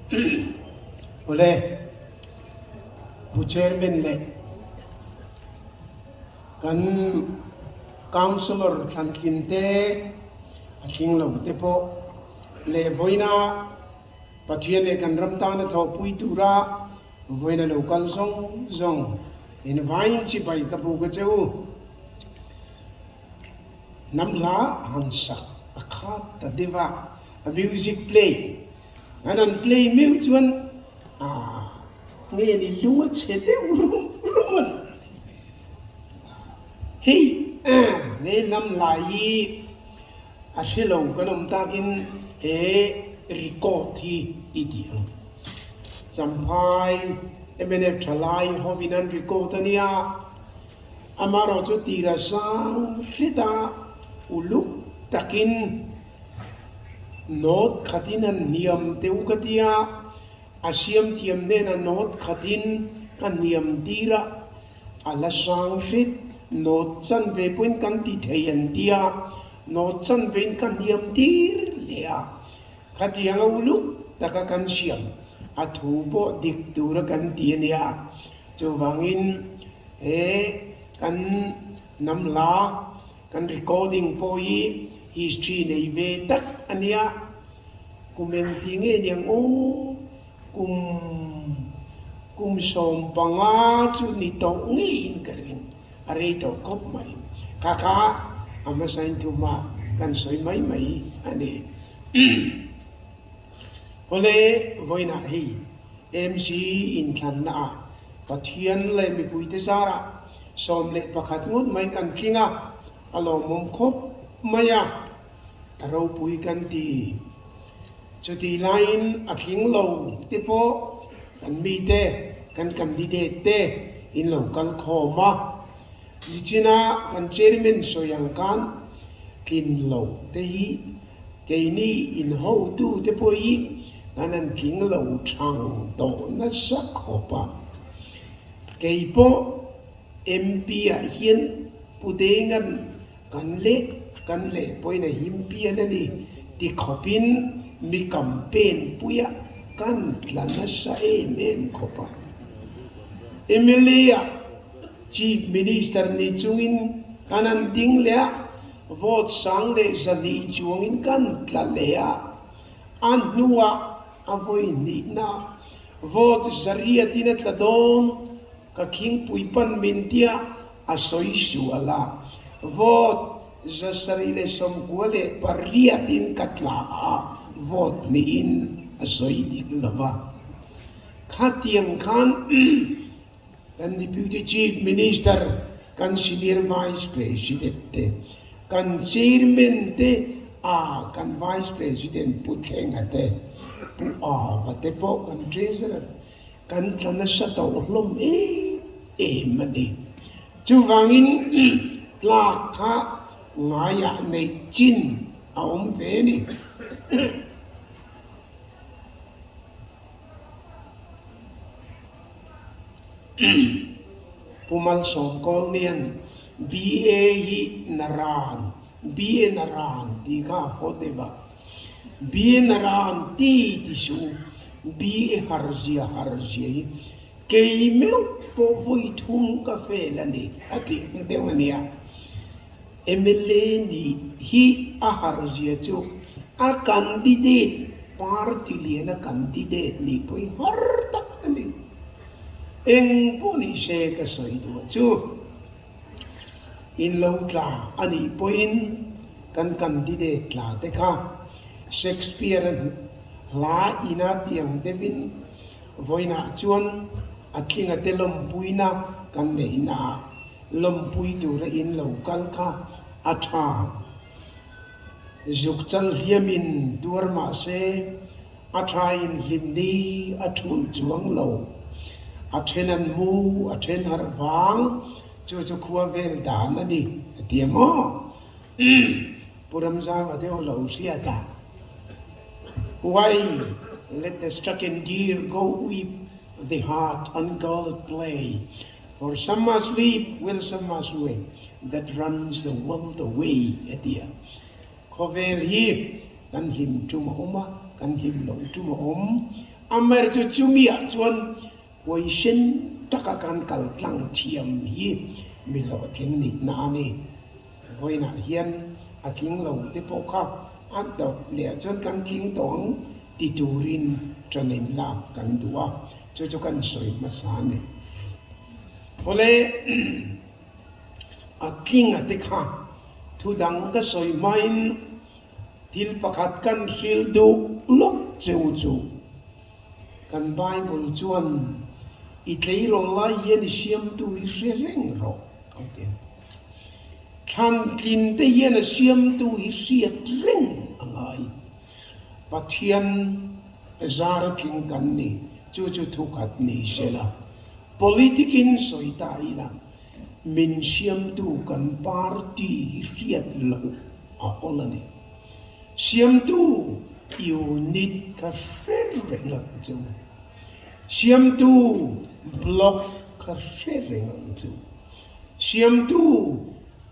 Awle, Pu Chairman leh kan Councillor thlantlin te, a tling lo te pawh leh vawiina Pathian leh kan ram tana thawhpui tura vawiina lo kal zawng zawng invaiin chibai ka buk a che u. Hnam hla han sak a khat ta deuh a, a music play an han play meuh chuan ah nge ni lung a chhe deuh rum rum a ni. Hei nge hnam hla hi a hre lo kan awm takin he record hi i tih ang. Champhai mnf thalai hovin an record a nia. Amaherawh chu tira sang hret a uluk takin note khatin an hniam teuh ka ti a, a siam thiam hnena note khatin ka hniam tir a, a la sang hret note chanve pawhin kan ti thei an ti a, note chanvein ka hniam tir leh a, khatianga uluk taka kan siam a thu pawh dik tura kan ti a nia. Chuvangin he kan hnam hla kan recording pawh hi history nei ve tak a nia. Kum engti nge niang aw? Kum kum 15 chu ni tawh ngeiin ka ring. A rei tawh khawp mai. Kha kha a hmasain thuma kan sawi mai mai a ni. Awle vawiinah hei MC inthlanna ah Pathian leh mipuite zarah 11 ngawt mai kan tling a, a lawmawm khawp mai a, a ropui kan ti. Chutih laiin a tling lo te pawh kan mite, kan candidate te in lo kal khawm a, nichina kan chairman sawi ang khan tlin lo te hi Keini in hotute pawh hi kan han tling lo thang tawh nasa khawp a. Kei pawh MP ah hian Pu Dengan kan leh kan leh pawhin a him pian a ni ti khawpin mi campaign puia kan tla nasa em em khawp a. Mla ah Chief Minister ni chungin kan han ding leh a. Vote 1200 chuangin kan tla leh a, a hnuah a vawi hnihna vote 800 in a tla dawn, ka khingpui pan min tia a sawi sual a, vote 798 in ka tla a, vote hnihin a sawi dik lo va. Khatiang khan Kan Deputy Chief Minister, kan Senior Vice President te, kan Chairman te a kan Vice President Pu Thlenga te, Pu Ava te pawh kan Treasurer kan tla nasa tawh hlawm em em a ni. Chuvangin tlak kha ngaiah neih chin a awm ve a ni. Pu Malsawm Kawlnian BA hi Naran, BA Naran tih kha a haw deuh a. BA Naran ti ti suh u, BA Harzia Harzia hi kei meuh pawh vawi thum ka fail a ni a tih ang deuh a nia. Mla nih hi a harzia chu a candidate party liana candidate nih pawh hi har tak a ni. Eng pawh ni se ka sawi duh chu in lo tla a nih pawhin kan candidate tla te kha Shakespeare-a hla ina tiang deuhin vawiinah chuan a tlinga te lawmpuina kan neihnaah Lawmpui tura in lo kal kha a tha. Zuk chal hliamin tuar mah se, a thain hlimni a thulh chuang lo. A then an mu, a then harh vang, chu chu khua vel dan a ni, a ti a maw? Pu Ramzau a deuh lo hriat a. Why let the stricken deer go weep, the hart unguarded play? For some must weep, will some must wake, that runs the world away, a ti a. Khawvel hi kan hlim tum a awm a. Kan hlim loh tum a awm. Amaherawhchu chumiah chuan huaisen taka kan kal tlang thiam hi mi hlawhtling nihna a ni. Vawiinah hian a tling lo te pawh kha a dawt leh ah chuan kan tling tawh ang ti turin ṭanin lak kan duh a, chu chu kan sawi hmasa a ni. Awle a tlinga te kha thu dang ka sawi hmain thil pakhat kan hrilh duh lawk cheu chu kan Bible chuan i tleirawl lai hian i siamtu hi hre reng rawh a ti a. Thlantlin te hian a siamtu hi hriat reng a ngai. Pathian zara tling kan ni, chu chu thukhat ni sela. Politic in sawi ta ila, min siamtu kan party hi hriat loh a awl a ni. Siamtu unit kha hre reng ang chu. Siamtu block kha hre reng ang chu. Siamtu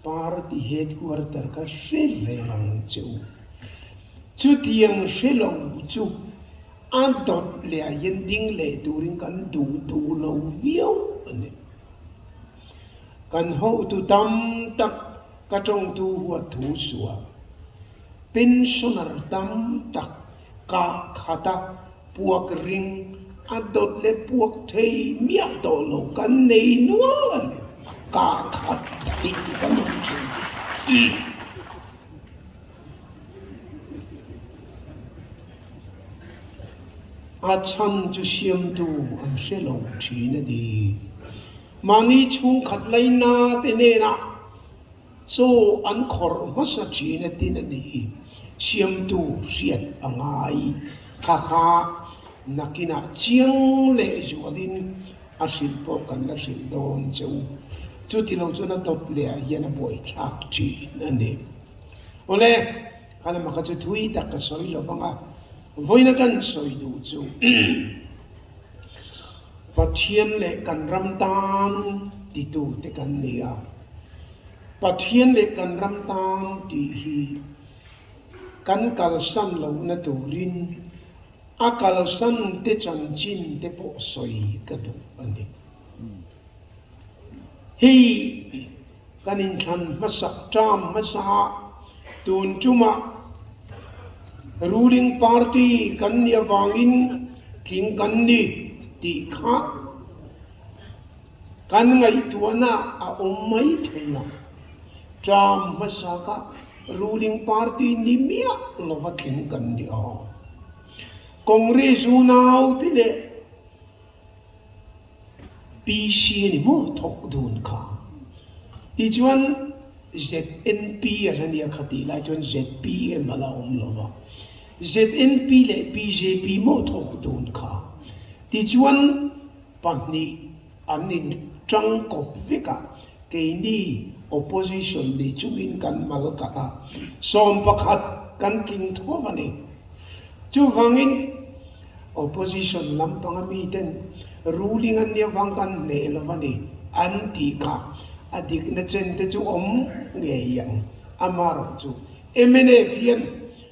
party headquarter kha hre reng ang che u. Chutiang hre lo chu a dawt leh ah hian ding leh turin kan duh duh lo viau a ni. Kan hotu tam tak ka tawngtu huat thu suah pensioner tam tak kah khata Puak ring a dawt leh puak thei miah tawh lo kan nei nual a ni. Kah khat daih kan awm thin. A chhan chu siamtu an hre lo thin a ni. Mahni chhungkhat laina te hnenah Chaw an khawrh hmasa thin a tin a ni. Siamtu hriat a ngai. Kha kha nakinah chiang leh zualin a hrilh pawh kan la hrilh dawn che u. Chuti lo chuan a dawt leh ah hian a buaithlak thin a ni. Awle, kha lama kha chu thui tak ka sawi lo vang a, vawiin a kan sawi duh chu Pathian leh kan ram tan titute kan ni a. Pathian leh kan ram tan tih hi kan kalsan lohna turin a kalsan te chanchin te pawh sawi ka duh a ni. Hei kan inthlan hmasak term hmasa tun tumah ruling party kan nih avangin tling kan ni tih kha Kan ngaihtuahna a awm mai thei lo. Term hmasa kha ruling party ni miah lova tling kan ni aw. Congress unau te leh PC a ni maw thawk dun kha. Tichuan ZNP a la nia kha tih lai chuan ZPM a la awm lo va. ZNP leh bjp maw thawk dun kha. Tichuan Pahnih an in tang kawp vek a, keini opposition ni chungin kan mal kalh a, 11 kan tling tho a ni. Chuvangin opposition lampanga miten ruling an nih avang kan hneh lo a ni an tih kha a dikna chen te chu awm ngei ang. Amaherawhchu mnf hian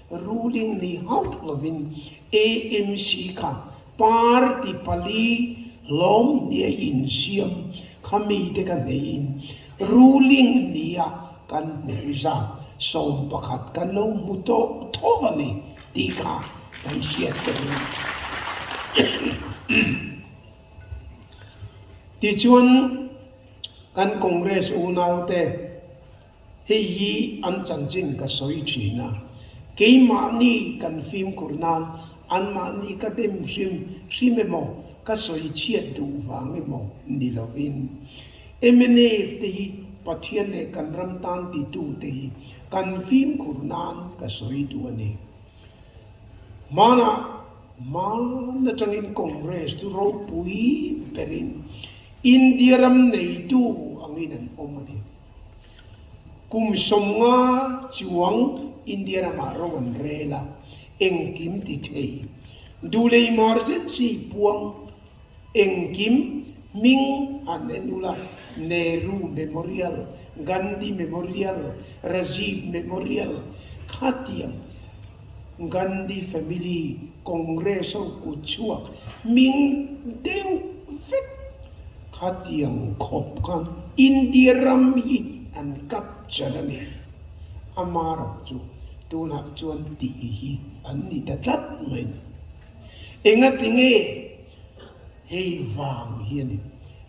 ruling ni hauh lovin AMC kha Party pali hlawm hniai insiam kha mite ka hneihin ruling nia kan hmuh zat 11 kan lo hmu tawh tho a ni tih kha kan hriat ka duh. Tichuan kan Congress unaute Hei hi an chanchin ka sawi thin a, keimahni kan fimkhur nan anmahni ka dem hrim hrim emaw, ka sawi chhiat duh vang emaw ni lovin mnf te hi Pathian leh kan ram tan titu te hi kan fimkhur nan ka sawi duh a ni. Hmanah hman atangin Congress chu ropui berin India ram neitu angin an awm a ni. Kum 50 chuang India ramah ro an rel a, engkim ti thei. Duhlei emergency puang engkim hming han en ula, Nehru Memorial, Gandhi Memorial, Rajiv Memorial khatiang. Gandhi family Congress ho kut chhuak hming deuh vek khatiang khawp khan India ram hi an capture a ni. Amarawh chu tunah chuan tih hi an ni ta tlat mai ni. Engatinge hei vang hi a ni,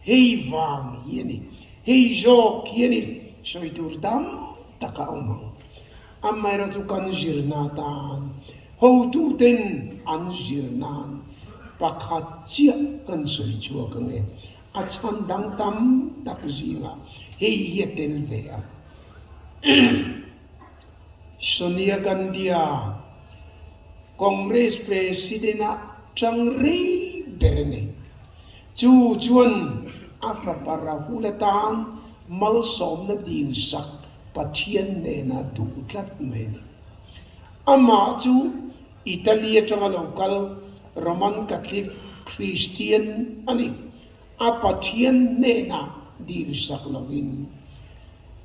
hei vang hi a ni, hei zawk hi a ni sawi tur tam tak a awm ang. Amaherawh chu kan zirna atan hotuten an zir nan pakhat chiah kan sawi chhuak ang e. A chhan dang tam tak zingah hei hi a tel ve a. Sonia Gandhi-a Congress President-a tang rei ber a ni. Chu chuan a fapa Rahul atan malsawmna dil sak Pathian nena duh tlat mai a ni. Amah chu Italy atanga lo kal Roman Catholic Kristian a ni. A Pathian hnenah dil sak lovin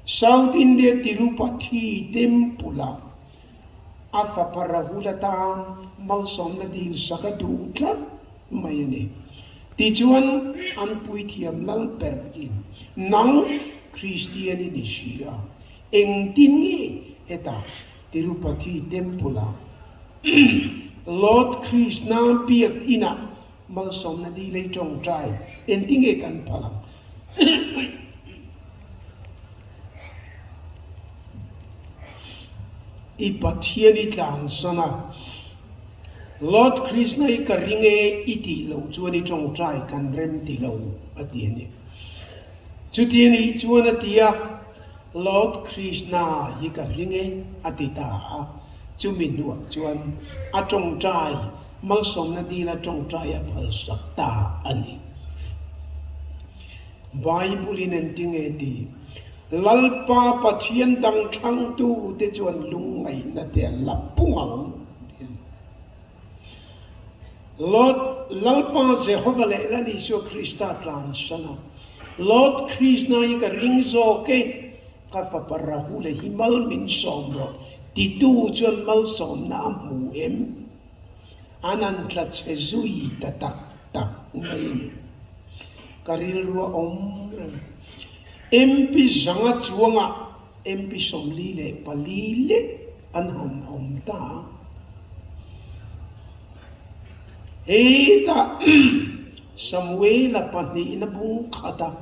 South India Tirupati Temple-ah a fapa Rahul atan malsawmna dil sak a duh tlat mai a ni. Tichuan, an puithiam lal ber in, Nang Kristian i ni si a, engtin nge hetah Tirupati Temple-ah Lord Krishna biak inah malsawmna dil ei tawngtai engtin nge kan phal ang? I Pathian i tlansan a. Lord Krishna hi ka ring e i tih loh chuan i tawngtai kan rem ti lo a ti a ni. Chuti a nih chuan a ti a, Lord Krishna hi ka ring e a ti ta a. Chumi hnuah chuan a tawngtai malsawmna dila tawngtai a phalsak ta a ni. Bible-in engtinge ti? Lalpa Pathian dang thangtute chuan lungngaihna te an la pung ang ti a ni. Lord, Lalpa Jehova leh Lal Isua Krista tlansan a, Lord Krishna hi ka ring zawk e, ka fapa Rahula hi mal min sawm rawh titu chuan malsawmna a hmu em? An han tla chhe zui ta tak tak mai a ni. Ka rilru a awm reng. MP zanga chuangah MP 44 lek an han awm ta a. Hetah Samuela pahnihna bung khata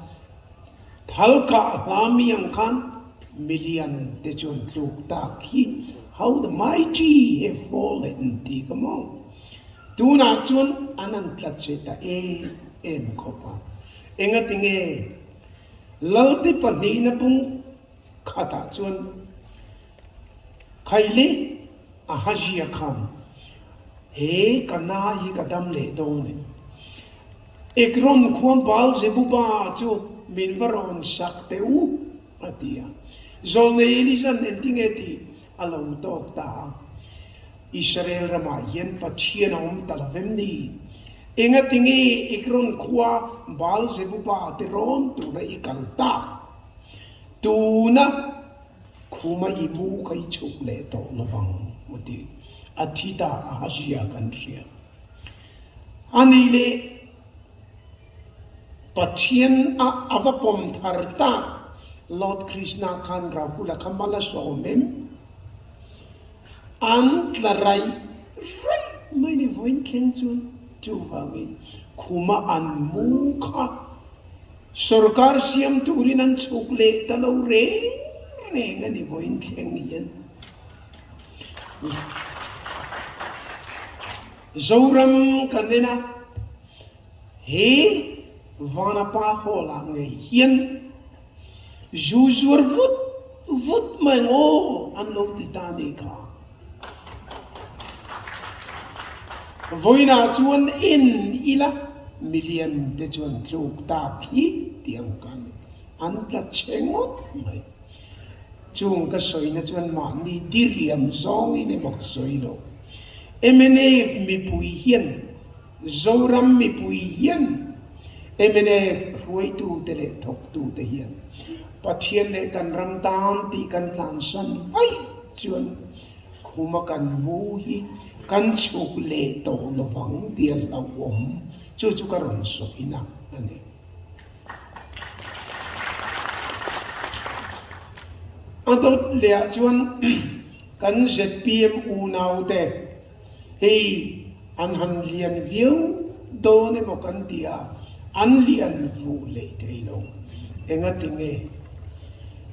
thal kah hla mi ang khan milian te chuan tluk tak hi How the mighty have fallen tih ka maw. Tunah chuan an han tla che ta em em khawp a. Engatinge Lalte pahnihna bung khatah chuan Khaile Ahazia khan he ka na hi ka dam leh dawn em? Ekron khua Baal-zebuba chu min va rawn sak teh u, a ti a. Zawlnei Eliza'n engtinge tih a lo tawk ta a. Israel ramah hian Pathian a awm ta lo vem ni? Engatinge Ekron khua Baal-zebuba te rawn tura i kal tak? Tuna khuma i mu kha i chhuk leh tawh lo vang, a ti. A thi ta a zia kan hria. A nih leh Pathian a a va pawm thar tak Lord Krishna khan Rahula kha mal a sawm em? An tla raih raih mai ni vawiin thleng chuan chuvangin khuma an mu kha sorkar siam turin an chhuk leh ta lo reng reng a ni vawiin thleng hian. Zoram kan en a, he Vanapa Hall ah ngei hian zu zuar vut vut mai ang aw an lo ti ta nih kha. Vawiinah chuan en ila milian te chuan tluk tak hi tih ang khan an tla chhe ngawt mai. Chung ka sawina chuan mahni diriam zawngin emaw ka sawi lo. Mnf mipui hian, Zoram mipui hian mnf hruaitute leh thawktute hian Pathian leh kan ram tan tih kan tlansan vaih chuan. Khuma kan mu hi kan chhuk leh tawh lovang tih a hlauhawm. Chu chu ka rawn sawina a ni. A dawt lehah chuan kan zpm unaute hei an han lian viau dawn emaw kan ti a, an lian vuh leh thei lo. Engati nge?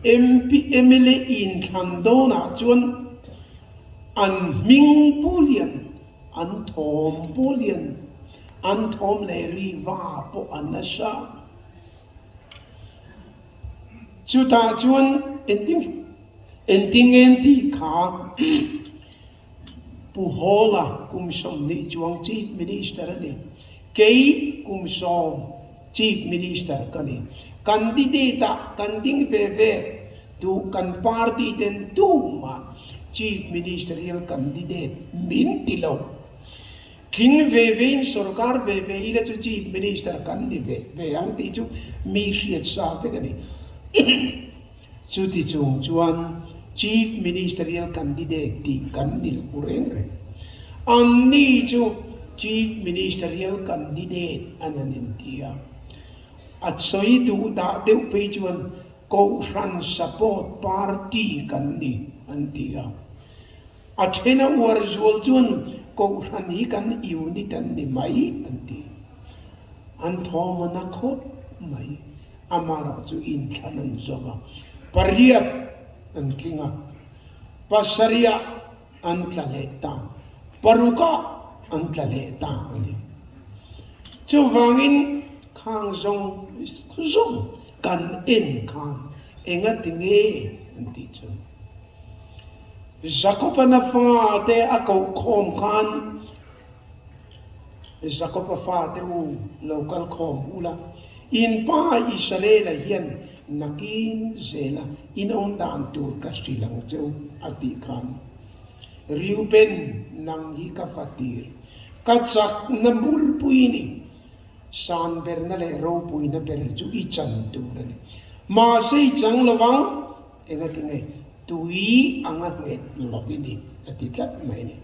MP, mla inthlan dawnah chuan an hming pawh lian, an thawm pawh lian, an thawm leh ri va pawh a nasa. Chutah chuan engtin engtin nge an tih kha Pu Hawla kum 20 chuang Chief Minister a ni. Kei kum 10 Chief Minister ka ni. Candidate ah kan ding ve ve duh kan party ten tumah Chief Ministerial candidate min ti lo. Tling ve ve in sorkar ve ve ila chu Chief Minister kan ni ve ve ang tih chu mi hriat sa vek a ni. Chuti chung chuan Chief Ministerial candidate tih kan ni lo reng reng. Anni chu Chief Ministerial candidate an han inti a. A sawi duh dah deuh phei chuan Kohhran support party kan ni an ti a. A then a uar zual chuan Kohhran hi kan unit an ni mai an ti. An thawm a na khawp mai. Amaherawh chu inthlan an zawm a, pariat an tling a, pasarihah an tla leh ta, parukah an tla leh ta a ni. Chuvangin khang zawng zawng kan en khan engati nge an tih chu? Jakob-an a fate a koh khawm khan Jakob-a fate u lo kal khawm ula, in pa Israela hian nakin zela in awm dan tur ka hrilh ang che u, a tih khan. Reuben, nang hi ka fatir, ka chakna mulpui ni, san berna leh ropuina ber chu i chan tur a ni. Mahse i chang lovang, Engati nge tui anga nghet lo i ni a ti tlat mai a ni.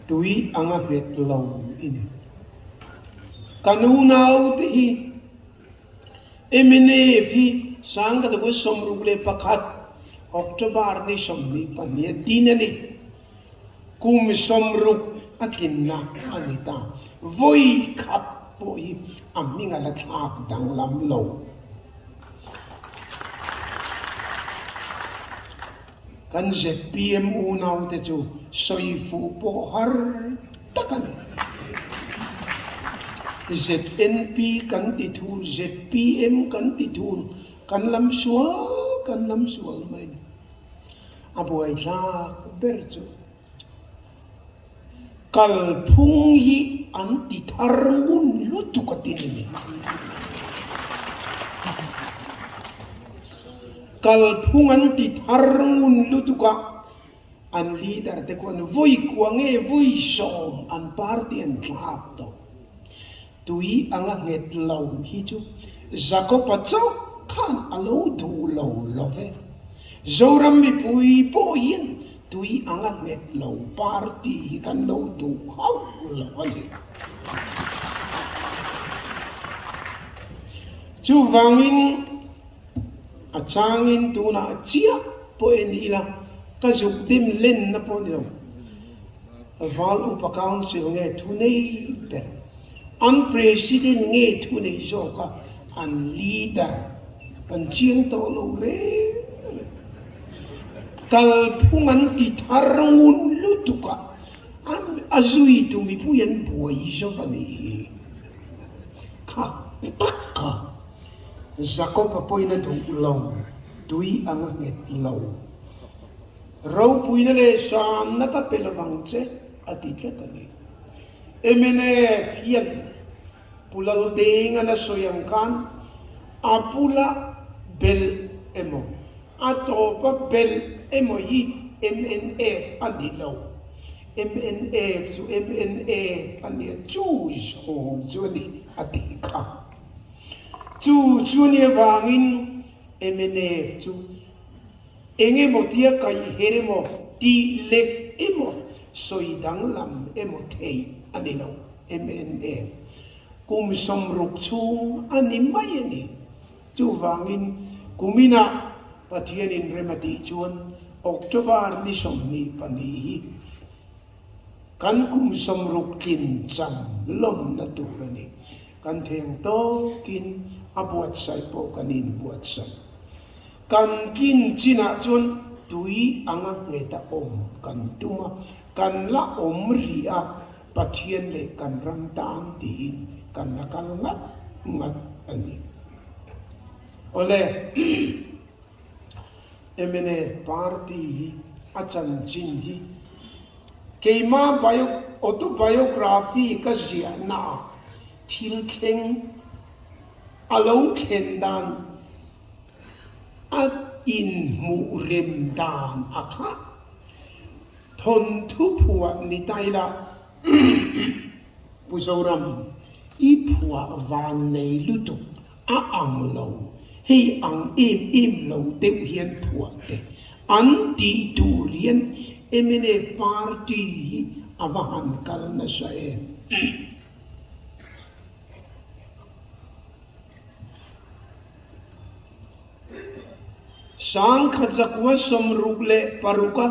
Tui anga nghet lo i ni. Kan unaute hi mnf hi 1961 October ni 22 a din a ni. Kum 60 a tlinna a ni ta. Vawi khat pawh hi a hming a la thlak danglam lo. Kan zpm unaute chu sawi fuh pawh har tak a ni. ZNP kan ti thul, zpm kan ti thul, kan lam sual kan lam sual mai a ni. A buaithlak ber chu kalphung hi an ti thar ngun lutuk a tin a ni. Kalphung an ti thar ngun lutuk a, an leader te khuan vawi kua nge vawi 10 an party an thlak tawh. Tui anga nghet lo hi chu Jakob-a chauh khan a lo duh lo lo ve. Zoram mipui pawh hian tui anga nghet lo party hi kan lo duh hauh lo a ni. Chuvangin a changin tunah chiah pawh en ila ka zuk dim lenna pawh ni lo. Val Upa Council nge thu nei ber, an President nge thu nei zawk a, an leader kan chiang tawh lo reng reng. Kalphung an ti thar ngun lutuk a, an a zuitu mipui an buai zawk a nih hi. Kha tak kha Jacob-a pawhin a duh lo, tui ang a nghet lo. Ropuina leh sanna ka pe lovang che, a ti tlat a ni. Mnf hian Pu Laldenga'n a sawi ang khan a bula belh emaw, a tawpa belh emaw hi mnf a ni lo. Mnf chu mnf a nia, chu zawng chu a ni, a ti kha. Chu chu a nih avangin. Mnf chu eng emaw tia kaih her emaw, tih lek emaw, sawi danglam emaw theih a ni lo. Mnf kum 60 chhung a ni mai a ni. Chuvangin kuminah Pathianin rem a tih chuan October ni 22 hi kan kum 60 tlin cham lawmna tur a ni. Kan theng tawkin a buatsaih pawh kan inbuatsaih. Kan tlin chinah chuan tui anga nghet a awm kan tum a, kan la awm rih a, Pathian leh kan ram tan tiin kan la kal ngat ngat a ni. Awle, mnf party hi a chanchin hi keima bio autobiography ka ziahnaah thil thleng a lo thlen dan a inhmuh rem dan a kha. Thawnthu phuah ni ta ila Pu Zoram, i phuah van nei lutuk a ang lo, hei ang em em lo deuh hian phuah teh an tih tur hian mnf party hi a va han kal nasa em. 1966 a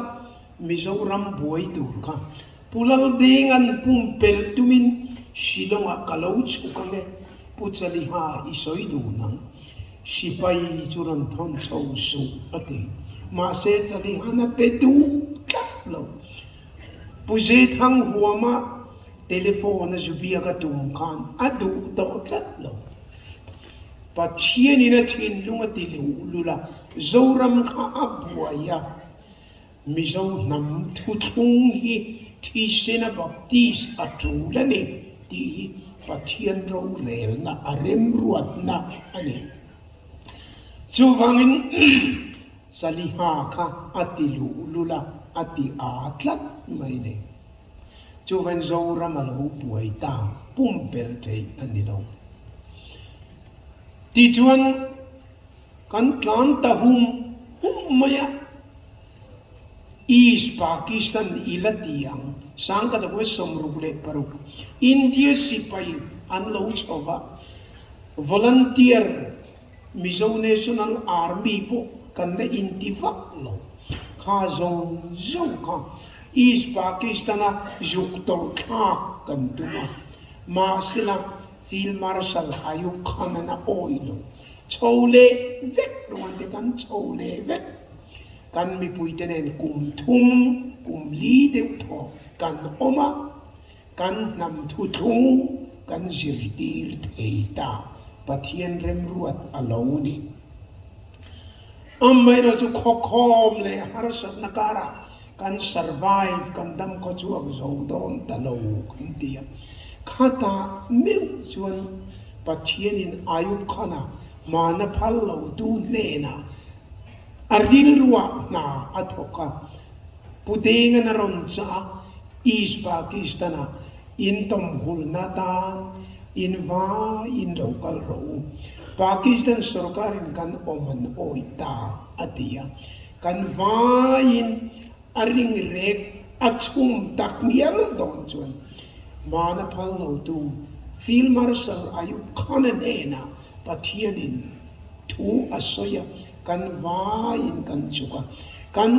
Mizoram buai tur kha Pu Laldinga'n pumpelh tumin Shillong-ah ka lo chhuk ang e, Pu Chaliha i sawi dun ang. Sipai chu rawn thawn chho suh a ti. Mahse Chalihan a pe duh tlat lo. Pu Zethang huama telephone a zu biak a tum khan a duh tawh tlat lo. Pathianin a thinlung a ti luh lul a, Zoram kha a buai a, Mizo hnam thuthlung hi thisena baptist a tul a ni tih hi Pathian rorelna a remruatna a ni. Chuvangin Saliha kha a ti luh lul a, a ti aa tlat mai a ni. Chuvan Zoram a lo buai ta pumpelh theih a ni lo. Tichuan kan tlan ta hum hum mai a, East Pakistan i la ti ang, 1966, India sipai an lo chho va, volunteer Mizo National Army pawh kan la inti vak lo. Kha zawng zawng kha East Pakistan-a zuk tawlh thlak kan tum a. Mahsela Field Marshal Ayub Khan-an a awi lo. Chho leh vek ruan te kan chho leh vek. Kan mipuite nen kum thum, kum li deuh thaw kan awm a. Kan hnam thuthlung kan zirtir thei ta, Pathian remruat a lo ni. Amaherawh chu khawkhawm leh harsatna karah kan survive, kan dam khaw chhuak zo dawn ta lo kan ti a. Khatah meuh chuan Pathianin Ayub Khan-a hmana phal lotu hnenah a rilruah hna a thawk a. Pu Dengan a rawn chah a, East Pakistan-a in tawmhulna tan in vaiin lo kal rawh u. Pakistan sorkarin kan awm an awih ta, a ti a. Kan vaiin a ring rek a chhum tak ngial dawn chuan hmana phal lotu Field Marshal Ayub Khan-a hnenah Pathianin thu a sawi a, kan vaiin kan chuk a, kan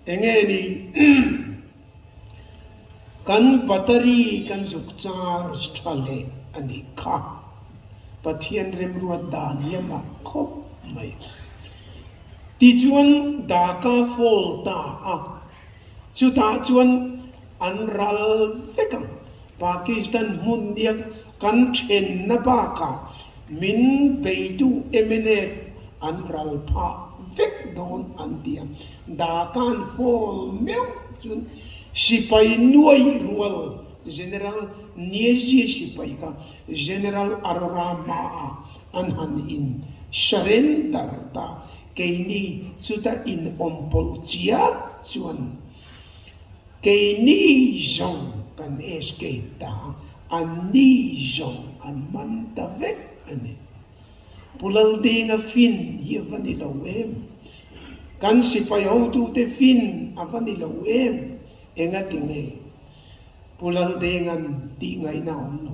enge ni kan battery kan zuk charge tha leh a nih kha. Pathian remruat dan hi a mak khawp mai. Tichuan Dhaka fall ta a, chutah chuan an ral vek ang. Pakistan hmun nia kan thenna bakah min beitu mnf an ral phah vek dawn an ti a. Dakan fall meuh chuan sipai nuai rual General Niazi sipai kha General Arora hmaah an han in surrender ta. Keini chuta in awm pawlh chiat chuan Keini zawng kan escape ta a, anni zawng an man ta vek a ni. Pu Laldenga fin hi a va ni lo em? Kan sipai hotute fin a va ni lo em? Engati nge Pu Laldenga'n tih ngaihna a awm lo?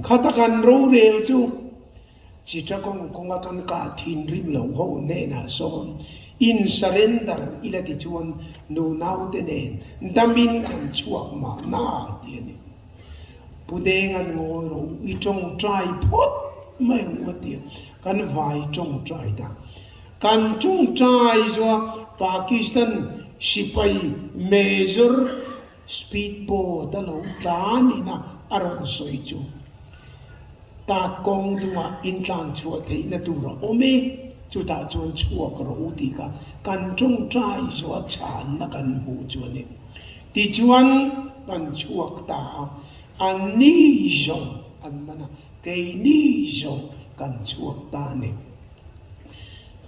Khata kan rorel chu Chittagong kawnga kan kah thinrim lo ho hnenah sawn in surrender ila ti chuan nunaute nen damin kan chhuak mahna ti a ni. Pu Denga'n ngawi rawh u, i tawngtai phawt mai ang u a ti a, kan vai tawngtai ta. Kan tawngtai zawha Pakistan sipai Major Speed boat a lo tlan ina a rawn sawi chu tat kawng dungah intlan chhuah theihna tur a awm e, chutah chuan chhuak rawh u tih kha kan tawngtai zawha chhanna kan hmuh chu a ni. Tichuan kan chhuak ta a, an ni zawng an man a, keini zawng kan chhuak ta a ni.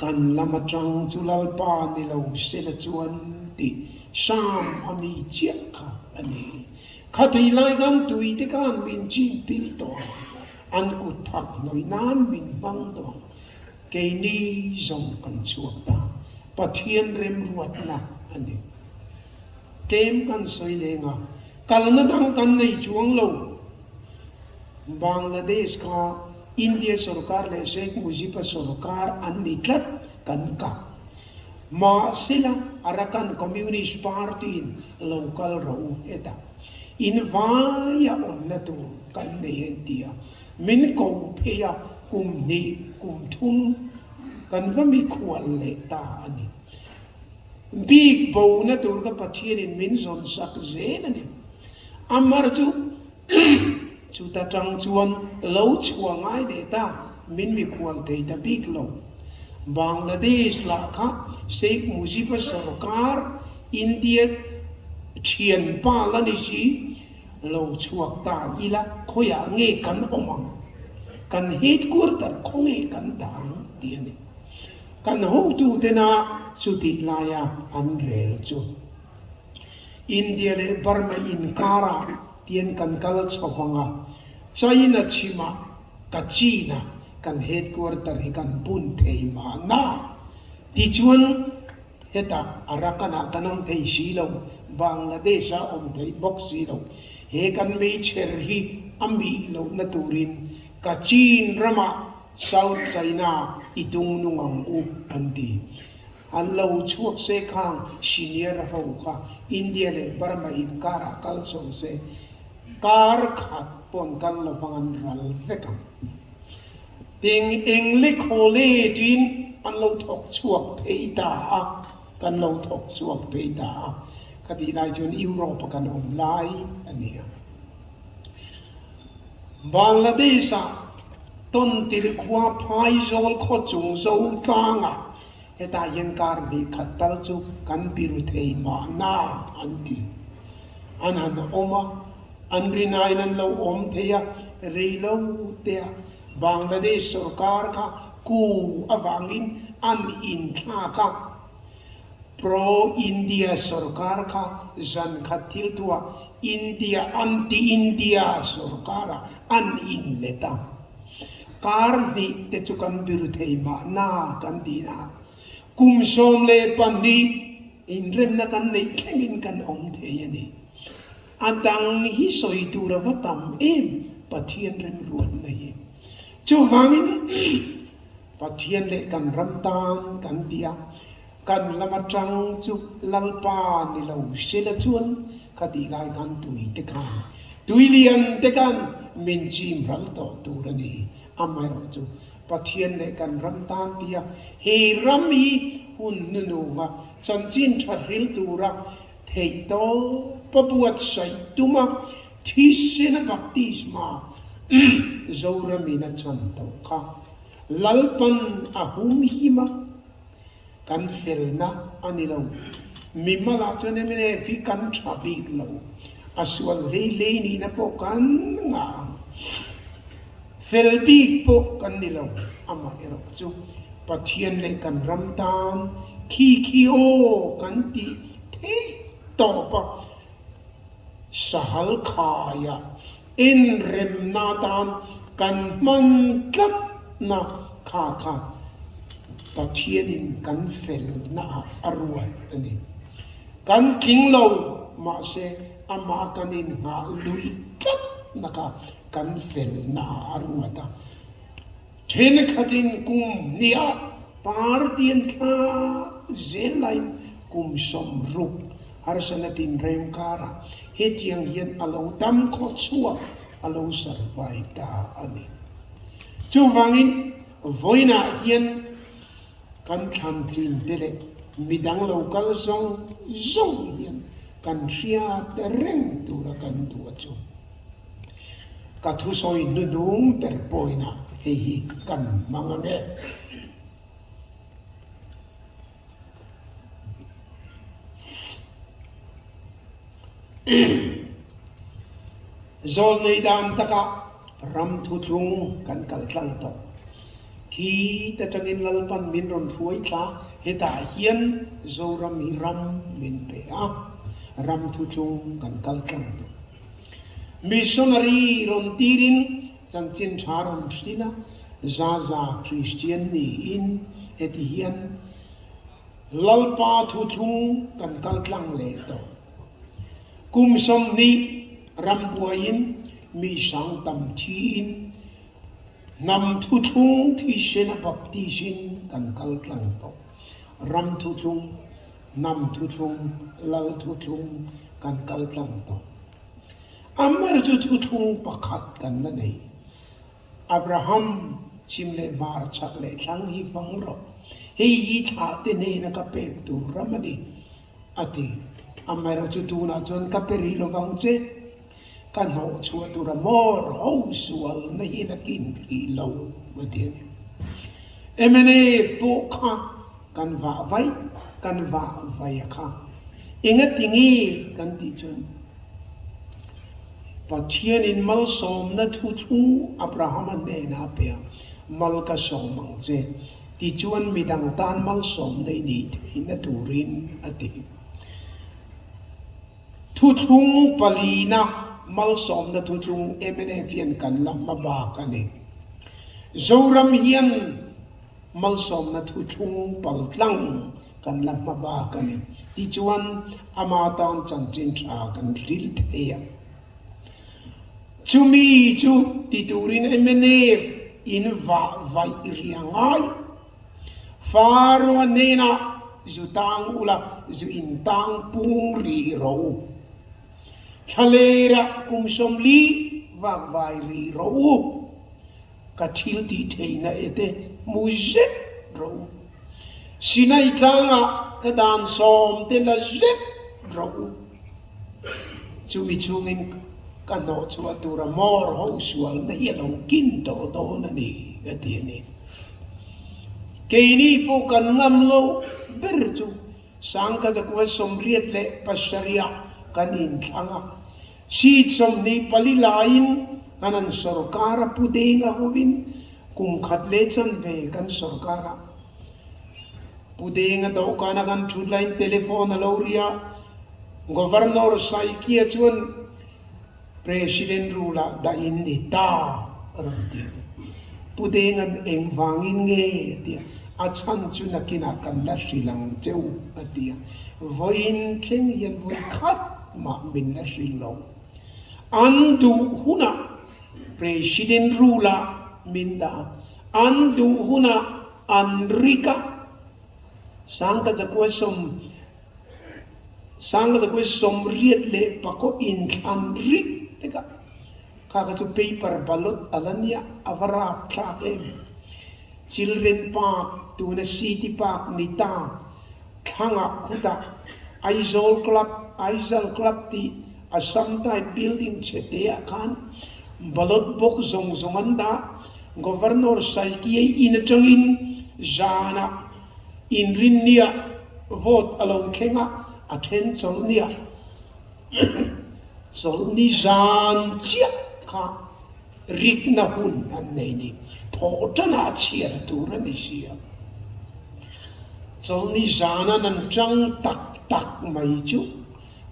Kan lam atang chu Lalpa ni lo sela chuan tih Sam a mi chiah kha a ni. Kha thei lai khan tui te khan min chin pil tawh ang, an kut thak hnawih nan min hmang tawh ang. Keini zawng kan chhuak ta, Pathian remruatna a ni. Tlem kan sawi leng a, kalna dang kan nei chuang lo. Bangladesh kha India sorkar leh Sheikh Mujib-a sorkar an ni tlat kan kah. Mahsela Arakan Communist Party-in lo kal rawh u hetah in vaia awmna tur kan nei en ti a, min ko phei a kum hnih kum thum kan va mikhual leh ta a ni. Bik bona tur kha Pathianin min zawn sak zel a ni. Amar chu Chuta tang chuan lo chhuah ngai leh ta, min mikhual thei ta bik lo. Bangladesh lah kha Sheikh Mujib-a sorkar India thianpa la ni si, lo chhuak ta ila khawiah nge kan awm ang? Kan headquarter khawnge kan dah ang? tih a ni. Kan hotutena chutih laia an rel chu. India leh Burma inkarah tian kan kal chho vang a, China chhimah Kachin-a kan headquarter hi kan bun thei mahna. Tichuan, hetah Arakan-ah kan awm thei si lo, Bangladesh-ah awm thei bawk si lo. He kan meichher hi a mih lohna turin Kachin ramah South China i dung nung ang u an ti. An lo chhuak se khang senior ho kha India leh Burma inkarah kal chho se kar khat pawn kal lovang an ral vek ang. Ting eng le college in an lo thawk chhuak phei ta a, kan lo thawk chhuak phei ta a, ka tih lai chuan Europe a kan awm lai a ni a. Bangladesh ah Tontir khua Phaizawl khaw chung zo tlangah Hetah hian kar hnih khat tal chu kan biru thei mahna an ti. An han awm a, an rinaiin an lo awm thei a, rei lo te a Bangladesh sorkar kha ku avangin an inthlak a, Pro-India sorkar kha zan khat thil thuah India anti-India sorkarah an inlet a. Kar hnih te chu kan biru thei mahna kan ti a, kum 12 inremna kan neih thlengin kan awm thei a ni. A dang hi sawi tur a va tam em Pathian remruatna hi. Chuvangin Pathian leh kan ram tan kan ti a, kan lam atang chu Lalpa ni lo sela chuan Khatih lai khan tui te khan, tui lian te khan min chim ral tawh tur a ni. Amaherawh chu Pathian leh kan ram tan tia he ram hi hun hnununga chanchin tha hril tura theih tawpa buatsaih tuma thisena baptisma Zoramin a chan tawh kha Lalpan a humhim a. Kan felna a ni lo. Mimal ah chuan mnf hi kan tha bik lo. A sual hlei hlei nihna pawh kan ngah ang. Fel bik pawh kan ni lo. Amah erawh chu Pathian leh kan ram tan khi khi aw kan tih theih tawp a. Sahal khaia inremna tan kan hman tlatna. Kha kha Pathianin kan felnaah a ruat a ni. Kan tling lo, mahse amah kan innghah lui tlatna kha kan felnaah a ruat a. Thenkhatin kum hniah party an thla zel laiin kum 60 harsana tinreng karah hetiang hian a lo dam khaw chhuak a lo survive ta a ni. Chuvangin vawiinah hian kan thlantlin te leh midang lo kal zawng zawng hian kan hriat reng tura kan duh a chu. Ka thusawi hnuhnung ber pawhin ah hei hi kan hmang ang e. Zawlnei dan takah ram thuthlung kan kal tlang tawh. Khi te tangin Lalpan min rawn hruai thla, hetah hian Zoram hi ram min pe a, ram thuthlung kan kal tlang tawh. Missionary rawn tirin chanchin tha rawn hrilh a, Zaza Kristian niin heti hian Lalpa thuthlung kan kal tlang leh tawh. Kum 20 rambuaiin mi sang tam thiin hnam thuthlung thisen a baptisin kan kal tlang tawh. Ram thuthlung Hnam thuthlung, lal thuthlung kan kal tlang tawh. Amber chu thuthlung pakhat kan la nei. Abraham, chhim leh hmar, chhak leh thlang hi fang rawh. Hei hi thlahte hnena ka pek tur ram a ni, a ti. Amaherawhchu tunah chuan ka pe rih lovang che. Ka hnawh chhuah tura mawr ho sualna hian a kin rih lo, a ti a ni. Mna pawh kha kan vah vaih, kan vah vai a kha. Engatinge kan tih chuan Pathianin malsawmna thu thu Abrahama hnenah a pe a, Mal ka sawm ang che, tichuan midang tan malsawmna i nih theihna turin a ti. Thuthlung palina malsawmna thuthlung mnf hian kan la hma bak a ni. Zoram hian malsawmna thuthlung paltlang kan la hma bak a ni. Tichuan ama tan chanchin tha kan hril thei a. Chumi chu ti turin mnf in vah vaih ri a ngai. Faro hnenah zu tang ula, zu in tang pung rih rawh u. Thlalerah kum 40 vak vai rih rawh u. Ka thil tih theihna e te hmu zet rawh u. Sinai tlangah ka dan sawm te la zet rawh u. Chumi chungin ka hnawh chhuah tura mawr ho sualna hi a lo kin tawh dawn a ni, ka ti a ni. Keini pawh kan ngam lo ber chu Sangkazakua 87 ah kan inthlang a, seat 24 laiin kan han sorkar a, Pu Denga hovin kum khat leh chanve kan sorkar a. Pu Denga dawhkana kan thut laiin telephone a lo ri a, Governor Saikia chuan President rule ah dah in ni ta a rawn ti a. Pu Denga'n engvangin nge a ti a, a chhan chu nakinah kan la hrilh ang che u a ti a. Vawiin thleng hian vawi khat mah min la hrilh lo. An duh hunah President rule ah min dah a, an duh hunah An rik a, 1984 inthlan rik tek a, kha kha chu paper ballot a la nia, a va rap thlak em. Children Park tuna City Park ni ta, thlangah khutah Aizawl Club, Aizal Club tih Assam type building chhe te ah khan ballot box zawng zawng an dah. Governor Saikiai in atangin zanah inrinniah vote a lo thleng a, a then chawlhniah chawlhni zan chiah kha rikna hun an nei ni. Thawh tanah chhiar tur a ni si a. Chawlhni zana nan tang tak tak mai chu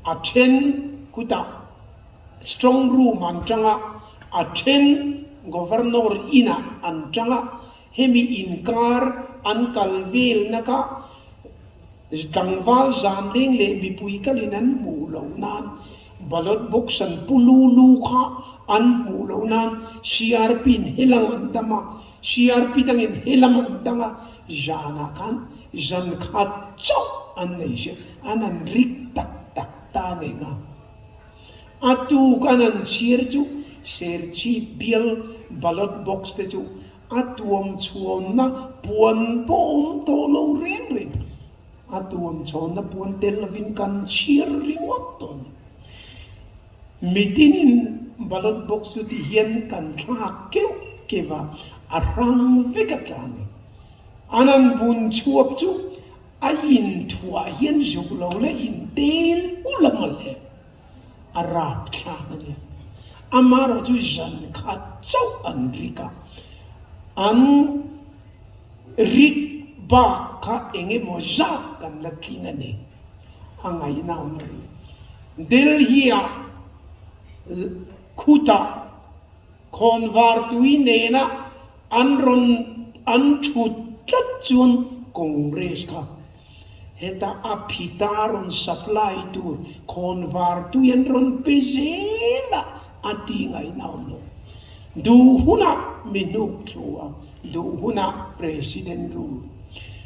a then khutah Strong room an tang a, a then Governor inah an tang a. Hemi inkar an kal velna kha tlangval zan leng leh mipui kalin an hmuh loh nan, ballot box an pu lu lu kha an hmuh loh nan CRP in helang an dam a, CRP dangin helam an dang a, zanah khan zan khat chauh an nei sia, an han rik tak tak ta nei nga. A tuk an han chhir chu Serchhip bial ballot box te chu a tuam chhuanna puan pawh awm tawh lo reng reng. A tuam chhuanna puan tel lovin kan chhir ringawt tawh a ni. Mitinin ballot box chu ti hian kan thlak keuh keuh a, a hrang vek a tla a ni. An han bun chhuak chu A inthuah hian zuk lo leh intel ul a mawlh e. A rapthlak a nia. Amaherawh chu zan khat chauh an rik a. An rik bak kha eng emaw zat kan la tling a ni. A ngaihna awm lo. Delhi-ah khutah Khawnvar tui nena an rawn an thut tlat chuan Congress kha heta a phita rawn supply tur khawnvar tui an rawn pe zel a, a ti ngaihna awm lo. Duh hunah mi hnuk thlu a, duh hunah President rule.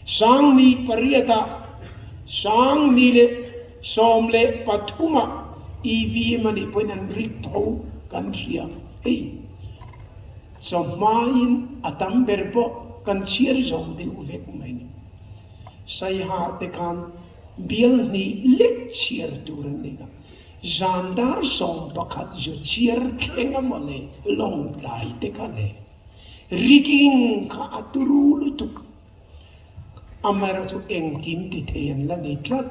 Sangni pariatah Sangni leh 13 ah EVM a nih pawhin an rik tho kan hria hei. Chawhmain a tam ber pawh kan chhiar zo deuh vek mai ni. Saiha te khan bial hnih lek chhiar tur an nei a, zan dar 11 zu chhiar thleng a maw le Lawngtlai te kha le rigging kha a turu lutuk. Amaherawhchu chu engkim ti thei an la ni tlat.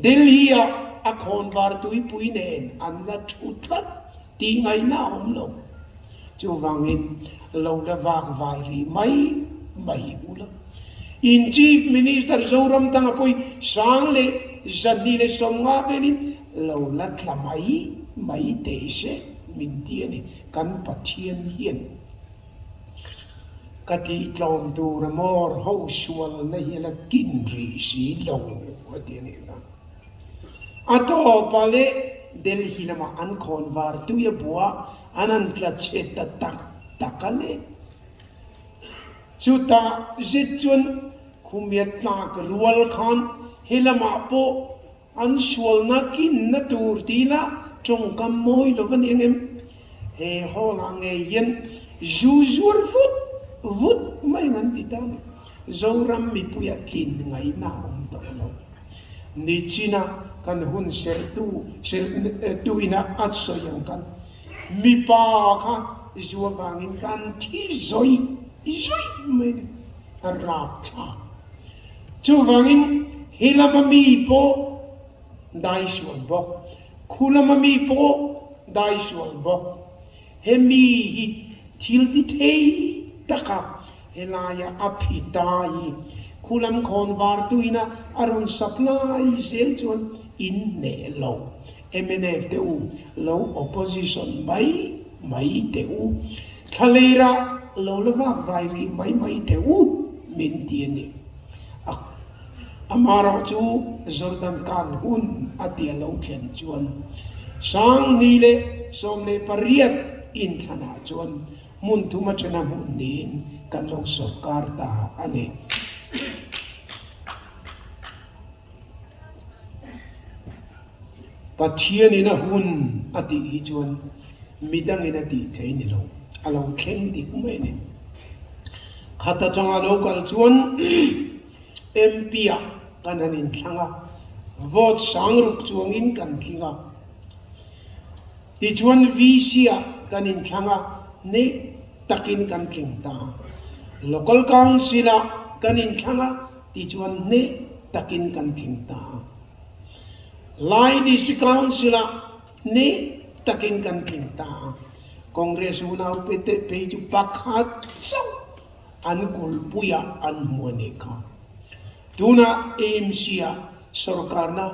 Delhi-ah a khawnvar tuipui nen an la thu tlat tih ngaihna a awm lo. Chuvangin lo la vak vai rih mai mai ula. In Chief Minister Zoramthanga pawh hi 10,250 velin lo la tla mai mai teh se min ti a ni. Kan Pathian hian. Ka tih tlawm tur a mawr ho sualna hi a la kin rih si lo a ti a nih kha. A tawpa leh Delhi lamah an khawn var tui a bua an han tla chhe ta tak tak a le. Chutah zet chuan khumia tlak rual khan he lamah pawh An sualna kinna tur ti la tawngkam mawi lo va ni ang em? He hall ah ngei hian zu zuar vut vut mai ang an ti ta a ni. Zoram mipuia tlin ngaihna a awm tawh lo. Nichina kan hun serhtu serhtu ina a sawi ang khan mipa kha zu avangin kan thi zawih zawih mai a ni. A rapthlak. Chuvangin hi lama mi pawh dai sual bawk, khu lama mi pawh dai sual bawk. He mi hi thil ti thei taka helaia a phi ta hi khu lam khawn var tuina a rawn supply zel chuan in hneh lo. Mnf te u, lo opposition mai mai teh u. Thlaleira lo la vak vai rih mai mai teh u min ti a ni. A amarawh chu Jordan kan hun a tia lo thlen chuan 2018 inthlanah chuan hmun thum aṭhena hmun niin kan lo sawrkar ta a ni. Pathianin a hun a tih hi chuan midangin a tih thei ni lo, a lo thleng dik mai a ni. Khat atanga lo kal chuan MP-ah kan han inthlang a, vote sangruk chuangin kan tling a. Tichuan VC-ah kan inthlang a, neih takin kan tling ta a. Local Council-ah kan inthlang a, tichuan hneh takin kan tling ta a. Lai District Council-ah hneh takin kan tling ta a. Congress unau te phei chu pakhat chauh an kulhpuiah an hmu a nih kha. Tunah AMC-ah sorkarna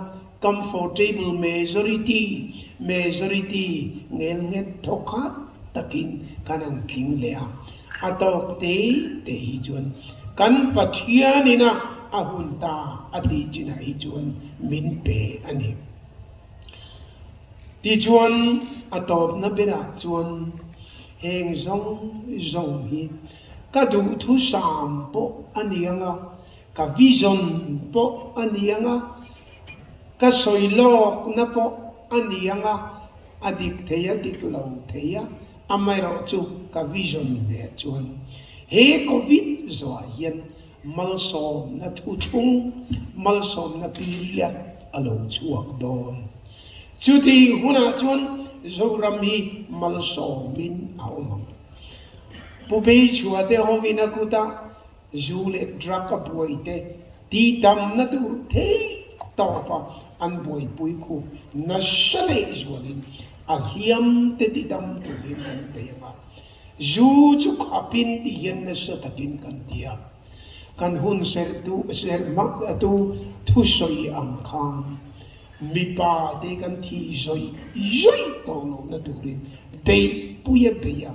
comfortable majority, majority ngelnghet thawkhat takin kan han tling leh a. A tawk te te hi chuan kan Pathian ina a hun ta a tih chinah hi chuan min pe a ni. Tichuan a tawpna berah chuan heng zawng zawng hi ka duhthusam pawh a ni ang a, ka vision pawh a ni ang a, ka sawi lawkna pawh a ni ang a, a dik thei a dik lo thei a, amaherawhchu ka vision ve chuan he Covid zawhah hian malsawmna thuthlung, malsawmna period a lo chhuak dawn. Chuti hunah chuan Zoram hi malsawmin a awm ang. Pu Beichhua te hovin a kutah Zu leh drug a buai te tih damna tur thei tawpa an buaipui khu nasa leh zualin a hliam te ti dam turin kan bei ang a. Zu chu khapin ti hian nasa takin kan ti a. Kan hun serhtu serhmatu thusawi ang khan mipa te kan thih zawih zawih tawh lohna turin beihpui a bei a.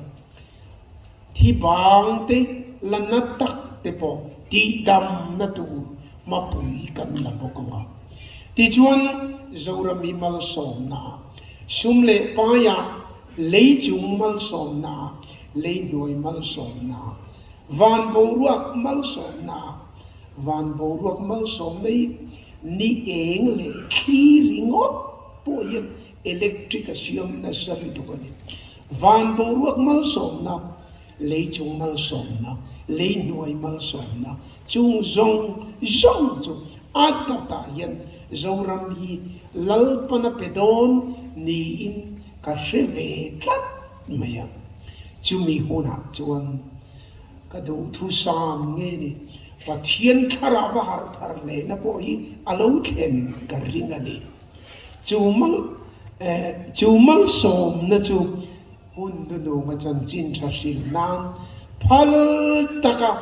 Thi bang te la na tak te pawh tihdamna tur hmapui kan la bawk ang a. Tichuan, Zoram hi malsawmna ah, sum leh pai ah, lei chung malsawmna ah, lei hnuai malsawmna ah, van boruak malsawmna ah, van boruak malsawmna hi ni eng leh thli ringawt pawh hian electric a siam nasa lutuk a ni. Van boruak malsawmna, lei chung malsawmna, lei hnuai malsawmna chung zawng zawng chu a dawtah hian Zoram hi Lalpana pe dawn niin ka hre ve tlat mai a. Chumi hunah chuan ka duhthusam nge ni Pathian thlarah va harh thar lehna pawh hi a lo thlen ka ring a ni. Chu mal chu malsawmna chu hun dununga chanchin tha hrilh nan phal taka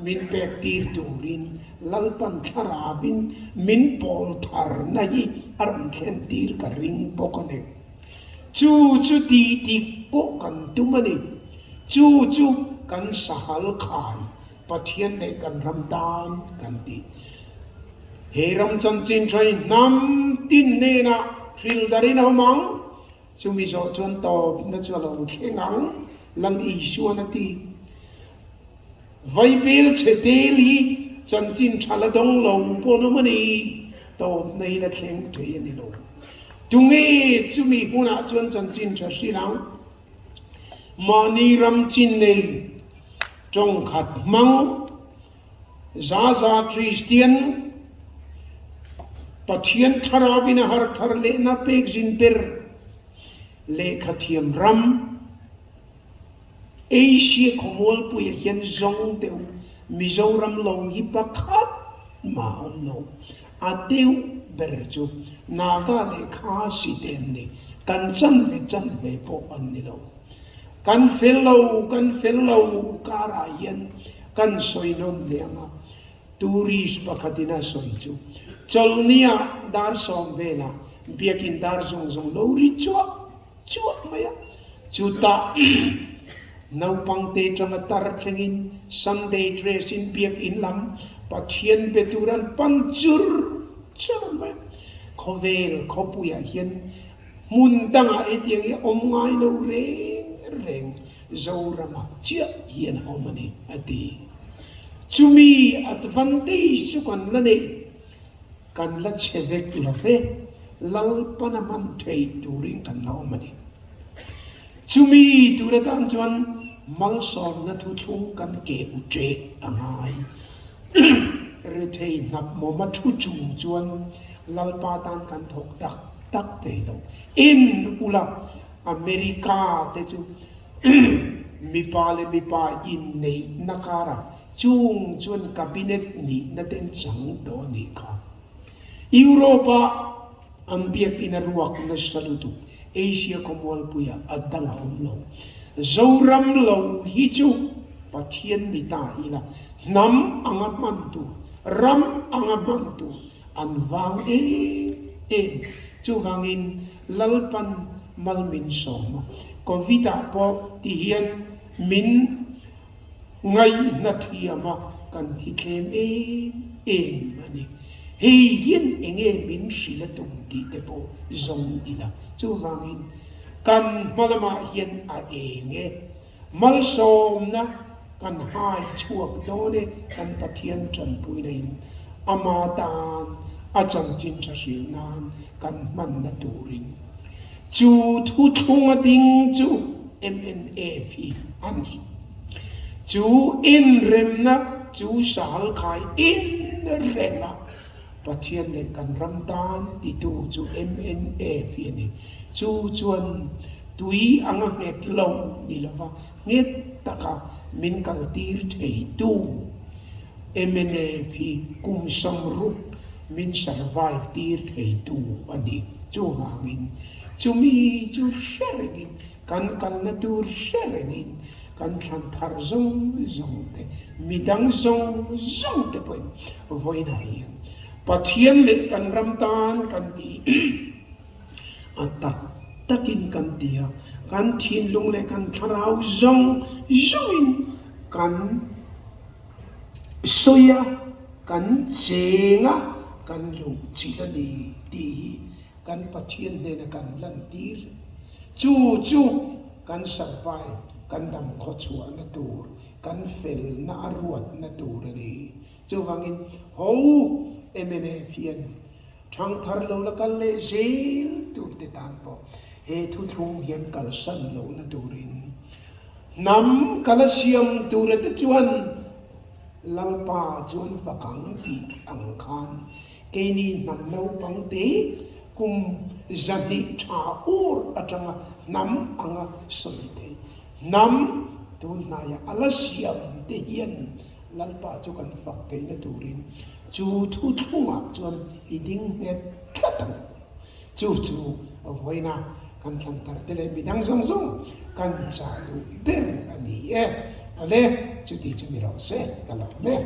min pek tir turin Lalpan thlarauin min pawl tharna hi a rawn thlen tir ka ring bawk a ni. Chu chu tih dik pawh kan tum a ni. Chu chu kan sahal khai Pathian leh kan ram tan kan ti. He ram chanchin tha hi hnam tin hnenah hril darin a awm ang, chumi zawh chuan tawpna chu a lo thleng ang, Lal Isuan a ti. Vaibel chhe tel hi chanchin tha la dawng lo pawh an awm a ni, tawpna hi la thleng thei a ni lo. Tunge chumi hunah chuan chanchin tha hril ang? Mahni ram chin nei tawngkhat hmang. Zaza Kristian Pathian thlarauin a har thar lehna pek zin ber lehkhathiam ram Asia khawmualpuiah hian zawng deuh Mizoram lo hi pakhat mah a awm lo. A deuh ber chu Naga leh Khasi te an ni. Kan chanve chanve pawh an ni lo. Kan fel lo, kan fel lo karah hian kan sawi nawn leh ang a, tourist pakhatin a sawi chu chawlhnia dar sawm velah biakin dar zawng zawng lo ri chuah chuah mai a, chutah naupangte tanga tar thlengin Sunday dress in biakin lam Pathian be tur an pan chur chur mai a, khawvel khawpuiah hian Hmun dangah hetiang hi a awm ngai lo reng reng, Zoramah chiah hian a awm a ni, a ti. Chumi advantage chu kan la nei, kan la che vek lo ve, Lalpana hman theih turin kan la awm a ni. Chumi tur atan chuan malsawmna thuthlung kan ke u ṭeh a ngai. Rethei hnap mawma thu chung chuan Lalpa tan kan thawk tak tak thei lo. En ula, America te chu mipa leh mipa inneihna karah chung chuan cabinet nihna te an chang tawh a nih kha. Europe-ah An biakinn a ruak nasa lutuk. Asia khawmualpuiah a dang a awm lo. Zoram lo hi chu Pathian ni ta ila hnam anga hman tur, ram anga hman tur an vang em em. Chuvangin Lalpan mal min sawm a, Covid ah pawh ti hian min. Ngaihna thiama kan thi tlem em em a ni. Hei hian enge min hrilh a tum tih te pawh zawng ila. Chuvangin kan hma lamah hian a eng e. Malsawmna kan hai chhuak dawn e kan Pathian tanpuina in ama tan a chanchin tha hrilh nan kan hmanna turin. Chu thuthlung a ding chu mnf hi a ni. Chu inremna chu sal khai inrem a, Pathian leh kan ram tan titu chu mnf hi a ni. Chu chuan tui anga nghet lo ni lova nghet taka min kaltir theitu mnf hi kum 60 min survive tir theitu a ni. Chuvangin chumi chu hre rengin kan kalna tur hre rengin kan thlan thar zawng zawng te, midang zawng zawng te pawhin vawiinah hian Pathian leh kan ram tan kan ti a tak takin kan ti a, kan thinlung leh kan thlarau zawng zawngin kan sawi a, kan cheng a, kan luhchilh a ni tih hi kan Pathian hnena kan lantir. Chu chu kan survive, kan dam khawchhuahna tur, kan felna a ruatna tur a ni. Chuvangin ho mnf hian Thangthar lo la kal leh zel tur te tan pawh he thuthlung hian kalsan lohna turin hnam kala siam tura te chuan Lalpa chuan fak ang tih ang khan keini hnam naupang te kum 200 tha ur atanga hnam anga sawi theih hnam tun hnaiah a la siam te hian Lalpa chu kan fak theihna turin chu thuthlungah chuan i ding nghet tlat ang. Chu chu vawiina kan thlan thar te leh midang zawng zawng kan chah duh ber a ni e. Awle, chuti chu ni rawh se ka lo mek.